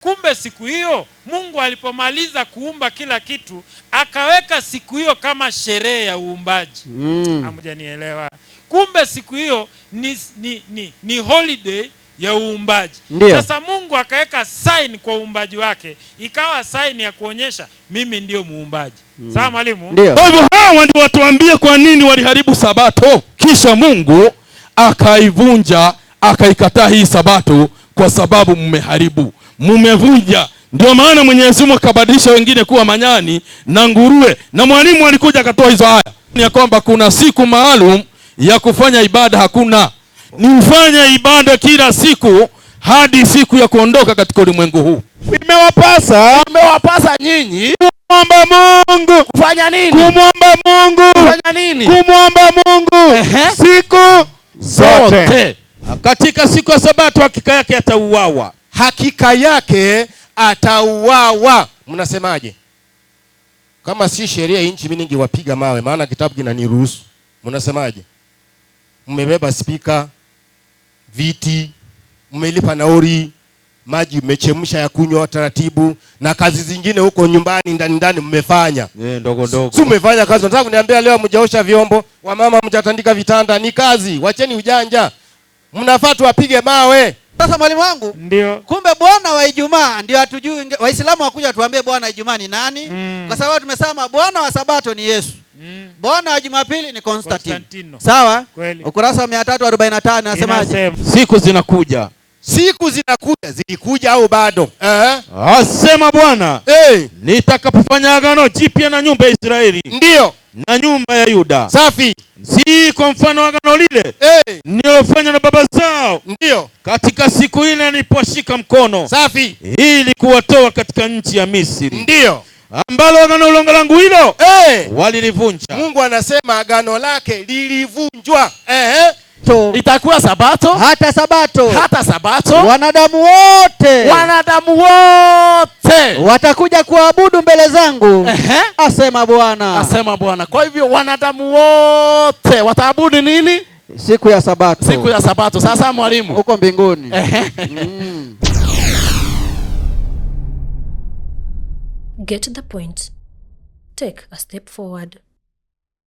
Kumbe siku hiyo Mungu alipomaliza kuumba kila kitu akaweka siku hiyo kama sherehe ya uumbaji. Hamjanielewa? Kumbe siku hiyo ni holiday ya uumbaji. Ndio. Sasa Mungu akaweka sign kwa uumbaji wake, ikawa sign ya kuonyesha mimi ndio muumbaji. Sawa mwalimu? Ndio. Kwa hivyo hawa ndio watuambie kwa nini waliharibu Sabato, kisha Mungu akaivunja akaikataa hii Sabato kwa sababu mmeharibu, mmevunja. Ndio maana Mwenyezi Mungu akabadilisha wengine kuwa manyani na nguruwe, na mwalimu alikuja akatoa hizo aya ya kwamba kuna siku maalum ya kufanya ibada. Hakuna, ni ufanye ibada kila siku hadi siku ya kuondoka katika ulimwengu huu. Imewapasa Imewapasa nyinyi kumwomba Mungu, kufanya nini? Kumwomba Mungu, Kufanya nini? Kumwomba Mungu siku zote. Zote. Katika siku ya Sabato hakika yake atauawa. Hakika yake atauawa. Mnasemaje? Kama si sheria nchi mimi ningewapiga mawe, maana kitabu kinaniruhusu. Mnasemaje? Mmebeba spika, viti, mmelipa nauri, maji mmechemsha ya kunywa taratibu, na kazi zingine huko nyumbani ndani ndani mmefanya. Ndogo ndogo. Si mmefanya kazi? Nataka kuniambia leo mjaosha vyombo, wamama mjatandika vitanda, ni kazi. Wacheni ujanja. Mnafaa tuwapige mawe. Sasa mwalimu wangu, Ndio. kumbe Bwana wa Ijumaa ndio hatujui. Waislamu wakuja tuambie Bwana wa Ijumaa ni nani? Kwa sababu tumesema Bwana wa Sabato ni Yesu. Bwana wa Jumapili ni Constantine. Constantino. Sawa? Kweli. Ukurasa wa 345 nasemaje? Inasema. Siku zinakuja, Siku zinakuja, zilikuja au bado? Asema Bwana, Hey, nitakapofanya agano jipya na nyumba ya Israeli ndio. na nyumba ya Yuda, Safi. si kwa mfano wa agano lile Hey, nililofanya na baba zao ndio. katika siku ile niliposhika mkono Safi. ili kuwatoa katika nchi ya Misri, Ndio. ambalo agano longo langu hilo Hey, walilivunja. Mungu anasema agano lake lilivunjwa. Itakuwa Sabato, Hata Sabato, hata Sabato, wanadamu wote wanadamu wote watakuja kuabudu mbele zangu, asema Bwana, asema Bwana. Kwa hivyo wanadamu wote wataabudu nini? Siku ya Sabato, Siku ya Sabato. Sasa mwalimu, huko mbinguni. Get the point. Take a step forward.